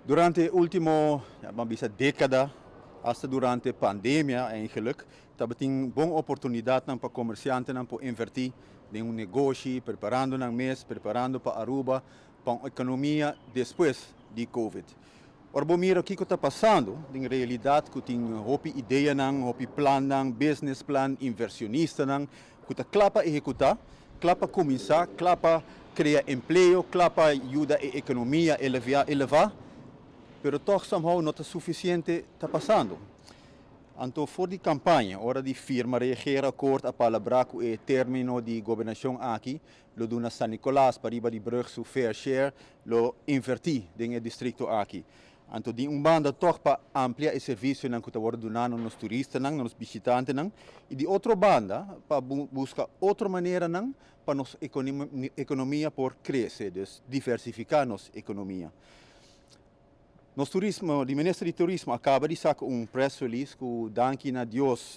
Durante ultimo, ja, ban bisa decada, hasta durante pandemia eigenlijk, tabatin bon oportunidad pa comerciantenan pa inverti den un negoshi, preparando nan mes, preparando pa Aruba, pa un economia despues di Covid. Ora bo mira kico ta pasando, den realidad cu tin hopi ideanan, hopi plannan, business plan, inversionistanan, cu ta cla pa ehecuta, cla pa cuminsa, cla pa crea empleo, cla pa yuda e economia eleva, pero toch somehow no ta suficiente ta pasando. Anto, for di campaña, ora di firma regeerakkoord, a palabra cu e termino di gobernacion aki, lo duna San Nicolas, pariba di brug su fair share, lo inverti den e districto aki. Anto, di un banda toch pa amplia e servicionan cu ta wordo duna na nos turistanan, nos bishitantenan, y di otro banda pa busca otro maneranan pa nos economia por crece, dus diversifica nos economia. Nos turismo, di Minister di Turismo a caba di saca un press release cu danki na Dios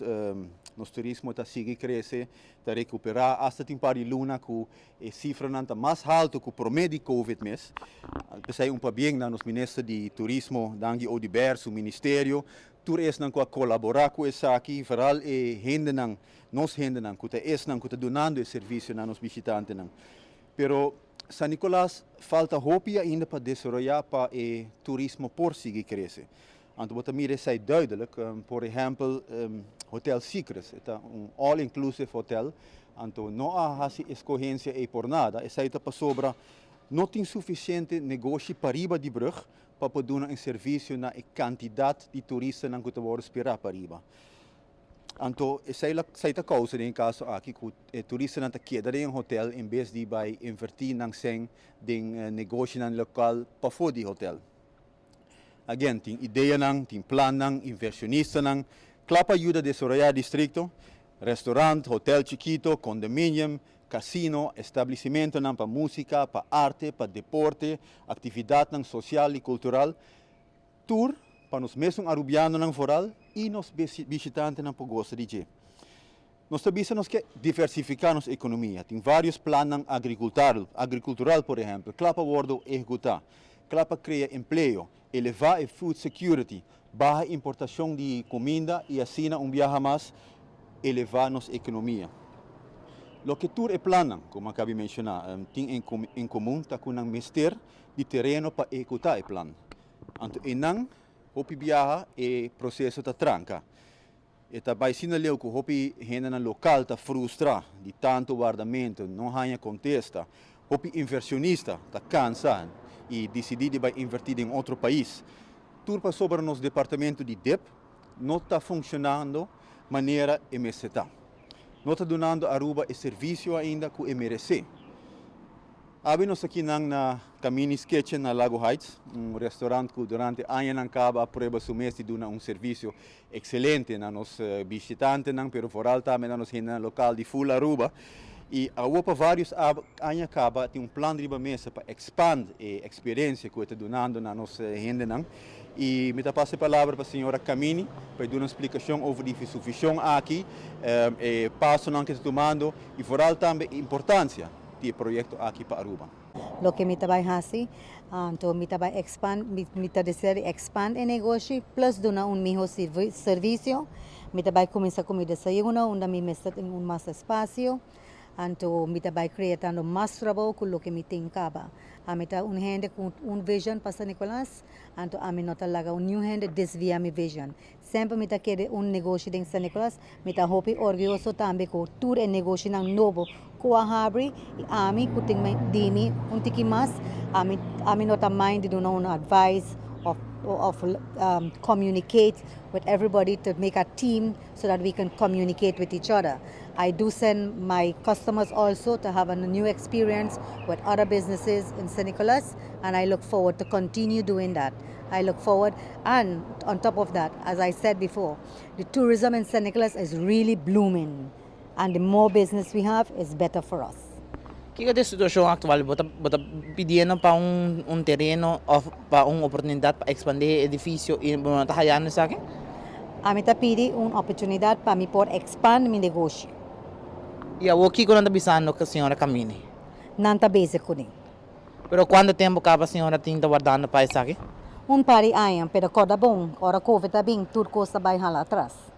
nos turismo ta sigui crece, ta recupera, hasta tin par di luna cu e cifranan ta mas halto cu prome di Covid mes. Pesey un pabien na nos Minister di Turismo, Dangui Oduber, su ministerio, tur esnan cu a colabora cu esaki, vooral e hendenan, nos hendenan, cu ta esnan cu ta dunando e servicio na nos bishitantenan. Pero San Nicolas falta hopi ainda pa desaroya pa e turismo por sigui crece. Anto bo ta mira esey duidelijk, por ehempel, Hotel Secrets, ta un all-inclusive hotel, anto no a haci escogencia ey por nada, esey ta pasobra no tin suficiente negoshi pariba di brug pa por duna un servicio na e cantidad di turistanan cu ta wordo spera pariba. Anto, esey ta causa den caso aki cu e turistanan ta keda den hotel en bes di bay inverti nan cen den negoshinan local pafo di hotel. Again, tin ideanan, tin plannan, inversionistanan, cla pa yuda desaroya districto, restaurant, hotel chikito, condominium, casino, establecimentonan pa musica, pa arte, pa deporte, actividadnan social y cultural, tur pa nos mes Arubianonan vooral y nos bishitantenan por gosa di dje. Nos tambe nos kier diversifica nos economia. Tin varios plannan agricultural, por ehempel, cla pa wordo ehecuta, cla pa crea empleo, eleva e food security, baha importacion di cuminda y asina un biaha mas eleva nos economia. Loke tur e plannan, como a caba di menciona, tin en comun ta cu nan mester di tereno pa ehecuta e plan. Anto, einan, hopi biaha e proceso ta tranca. E ta bay asina leu cu hopi hendenan local ta frustra di tanto wardamento, no haya contesta. Hopi inversionista ta cansa y dicidi di bay inverti den otro pais. Tur pasobra nos departamento di DIP no ta funcionando manera e mester ta. No ta dunando Aruba e servicio ainda cu e merece. Awe nos aki na Camini's Kitchen na Lago Heights, un restaurant cu durante añanan caba a prueba su mes di duna un servicio excelente na nos bishitantenan, pero vooral tambe na nos hende local di full Aruba. Y awo pa varios aña caba tin un plan riba mesa pa expand e experiencia cu ta dunando na nos hendenan. Y mi ta pasa e palabra pa señora Camini pa duna un explicacion over di su vision aki, e pasonan cu ta tumando y vooral tambe importancia di e proyecto aki pa Aruba. Loke mi ta bay haci, anto mi ta bay expand, mi ta desea di expand e negoshi, plus duna un miho servicio. Mi ta bay cuminsa cu mi desayuno, unda mi mester tin un mas espacio. Anto mi ta bay creando mas trabou cu loke mi tin caba. Ami ta un hende cu un vision pa San Nicolas, anto ami no ta laga un new hende desvia mi vision. Semper mi ta kere un negoshi den San Nicolas, mi ta hopi orguyoso tambe cu tur e negoshinan nobo cu a habri y ami cu tin di mi un tiki mas, ami no ta mind di duna un advice of communicate with everybody to make a team so that we can communicate with each other. I do send my customers also to have a new experience with other businesses in San Nicolas, and I look forward to continue doing that. I look forward, and on top of that, as I said before, the tourism in San Nicolas is really blooming, and the more business we have, is better for us. Kico ta e situacion actual? Bo ta pidiendo pa un tereno of pa un oportunidad pa expande e edificio y bo no ta hayando esaki? Ami ta pidi un oportunidad pa mi por expand mi negoshi. Y awor kico nan ta bisando cu señora Camini? Nan ta bezig cu ne. Pero cuanto tempo caba señora tin ta wardando pa esaki? Un par di aña, pero corda bon, ora COVID a bin, tur cos a bay hala atras.